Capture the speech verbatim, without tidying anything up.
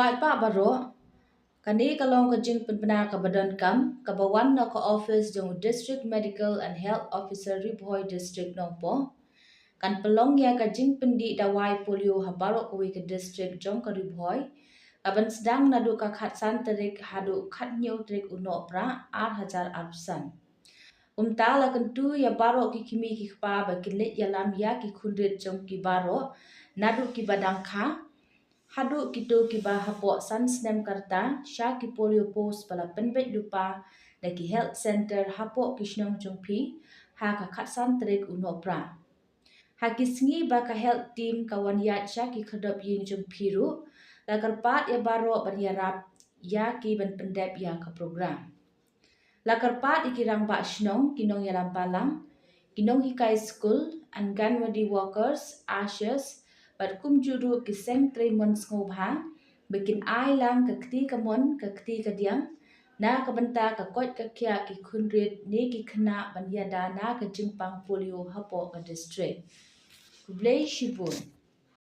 Paidbah baroh, kane ka long ka jingpynbna kaba donkam kaba wan na ka office jong u District Medical and Health Officer Ri Bhoi District Nongpoh. Kan pynlong ïa ka jingpyndih dawai polio ha baroh kawei ka district jong ka Ri Bhoi, kaban sdang naduh ka khatsan tarik haduh khathynñiew tarik u Nohprah ar hajar arphew san. Kumta la kyntu ïa baroh ki kmie ki kpa ba kin leit ïalam ïa ki khunrit jong ki baroh, naduh kiba dang kha haduh kito kiba hapoh san snem ka rta, sha ki polio post ba la pynbeit lypa da ki health centre hapoh ki shnong jong phi ha ka khatsan tarik u Nohprah. Ha ki sngi ba ka health team ka wan ïaid sha ki khyrdop ïing jong phi ruh, la kyrpad ïa baroh ban ïarap ïa ki ban pyndep ïa ka program. La kyrpad ïa ki rangbah shnong, ki nongïalam balang, ki nonghikai skul, Anganwadi workers, ASHAs, bad kumjuh ruh ki seng trei mon sngewbha ba kin ai lang ka kti kamon ka kti kadiang na ka bynta ka koit ka khiah ki khunrit ne ki khynnah ban ïada na ka jingpang polio hapoh ka district. Khublei shibun.